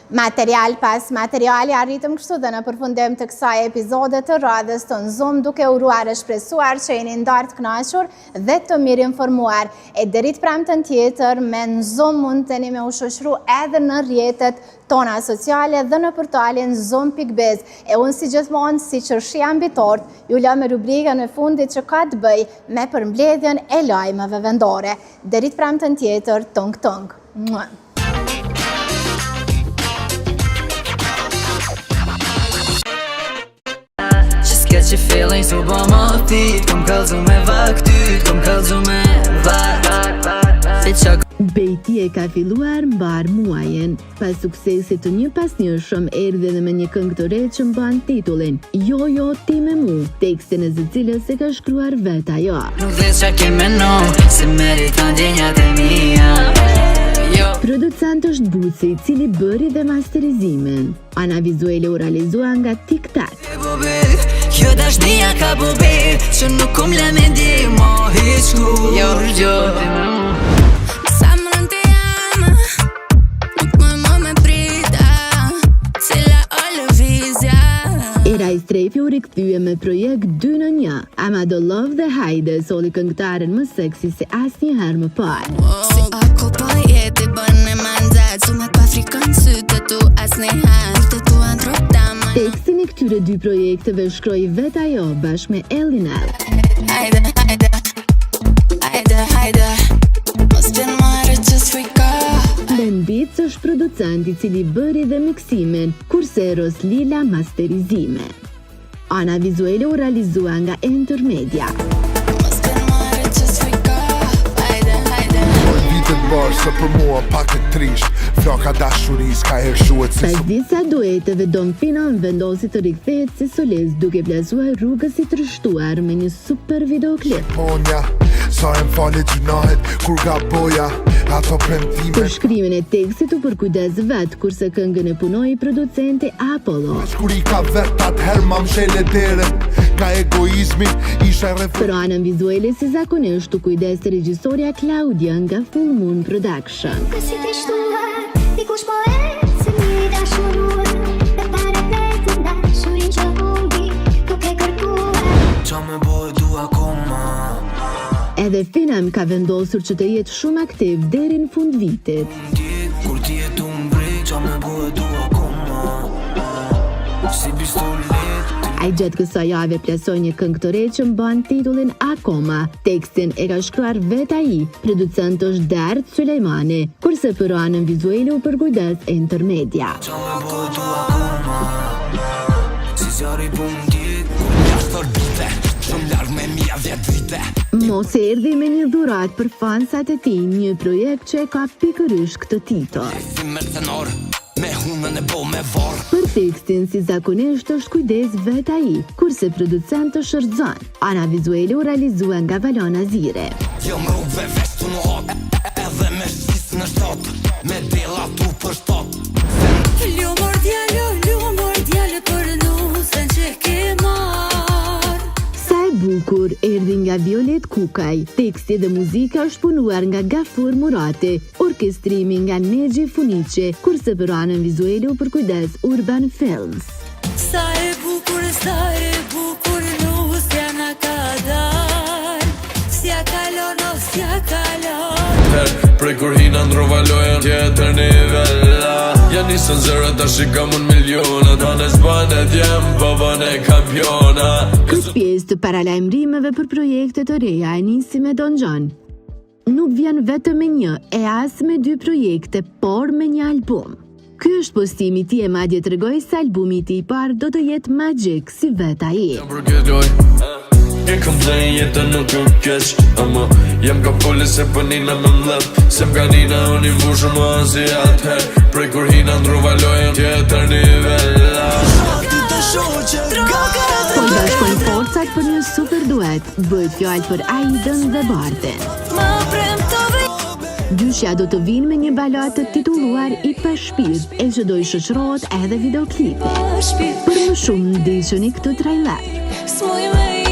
Material pas materiali arritëm kështu dhe në përfundim të kësaj epizode të radhës të N'Zoom duke uruar e shpresuar që jeni ndarë të kënaqur dhe të mirinformuar. E deri të premten tjetër me N'Zoom mundeni me u shoqëru edhe në rrjetet tona sociale dhe në portalin zoom.biz. E unë si gjithmonë si qershia mbi tortë, ju lë me rubrikën e fundit që ka të bëjë me përmbledhjen e lajmeve vendore. Deri të premten tjetër, tung tung. Mua. Just catch your feelings, u bo më fit Kom kallzu me vaktyt, kom kallzu me vakt Fiqa Bejti e ka filluar mbarë muajin. Pas suksesit të njëpasnjëshëm erdhi edhe me një këngë të re që mban titullin Jo jo ti me mu, tekstin e së cilës e ka shkruar vetë ajo. Nuk dhe qa ke menu Se meriton ndjenjat e mia Jo Producent është Buci, i cili bëri dhe masterizimin. Ana vizuele u realizua nga Tik Tak. Kjo dashnia ka bubi Që nuk kum le me di Mo hiq kur Jo Sa më rënd të jam Nuk më më me prita Cila o lëvizja Era Istrefi u rikthye me projekt 2 në 1. Amado Love dhe Hajde solli këngëtaren më seksi se asnjëherë më parë. Si ako po jeti bën e manzat Su me pa frikën sytë tu asnjëherë Të tu antropta më Tekstin e këtyre dy projekteve shkroi vetë ajo bashkë me Elinel. Hajde, hajde Hajde, hajde Mos vjen marrë që s'frika Ben Beats është producent i cili bëri dhe miksimin, kurse Eros Lila masterizimin. Ana vizuele u realizua nga Enter Media. Mos vjen marrë që s'frika Hajde, hajde Vitet bërë se për mua pak e trisht Flaka dashuris ka herë shuhet si Pas disa dueteve Don Finon vendosi të rikthehet si solist duke plasuar rrugës i trishtuar me një super videoklip. Ponja Sa e më fale gjynahet kur gaboja Ato premtime Për shkrimin e tekstit u përkujdes vetë, kurse këngën e punoi producenti Apollo. Kur i ka vet atëherë ma mshele derën Nga egoizmi isha refu Për anën vizuele si zakonisht u kujdes regjisorja Claudia nga Full Moon Production. Rrugës i trishtuar, dikush po ecën një dashuruar Dhe para vetën dashurin që humbi, duke kërkuar Qa me bo e du akoma Edhe Finem ka vendosur që të jetë shumë aktiv deri në fund vitit. Ti, kur ti e tu mbri Qa me bo e du akoma Si pistolet Ai gjatë kësaj jave plasoi një këngë të re që mban titullin Akoma. Tekstin e ka shkruar vetë ai, producent është Dert Sylejmani, kurse për anën vizuele u përkujdes Enter Media. Qa me bo e du akoma Si zjarri po m'djeg Jashtë orbite, shumë larg me mija 10 vite Mos erdhi me një dhuratë për fansat e tij, një projekt që e ka pikërisht këtë titull. Si mercenar, me hunën e bo me vorr Për tekstin si zakonisht është kujdes vetë ai, kurse producent është Rëzon. Ana vizuele u realizua nga Valon Aziri. Jam rrugëve veç tu në hot Edhe me shqis në shtot Me dela tu për shtot Lumor djalo, lumor djalo për nusën që ke marr Sa e bukur erdhi nga Violet Kukaj. Teksti dhe muzika është punuar nga Gafur Murati, orkestrimi nga Nexhi Funiqi, kurse për anën vizuele u përkujdes Urban Films. Sa e bukur, sa e bukur nusja na ka dal S'ja kalon, o s'ja kalon Her, prej kur hina ndrova lojën Tjetër nivel Ja nisën zëra tash i kam unë miliona Ta në s'ban e djem, po bën e kampiona Këtë pjesë të paralajmërimeve për projekte të reja e nisi me Don Xhon. Nuk vjen vetëm me një e as me dy projekte, por me një album. Ky është postimi i tij e madje tregoi se albumi i tij i parë do të jetë magjik si vetë ai. Jam për këtë loj E kom dhe jetën nuk u keq Ama jam ka poli se për nina me mlep Se m'ka nina unë i mbushë më si atëher Prej kur hina ndrova lojën tjetër nivel Ty të shoh që Po i bashkojnë forcat për një super duet, bëhet fjalë për Aidën dhe Bardhin. Më premtove Dyshja do të vinë me një baladë të titulluar I pashpirt, e që do i shoqërohet edhe videoklipi. shpirt Për më shumë ndiqeni këtë trailer. S'muj me.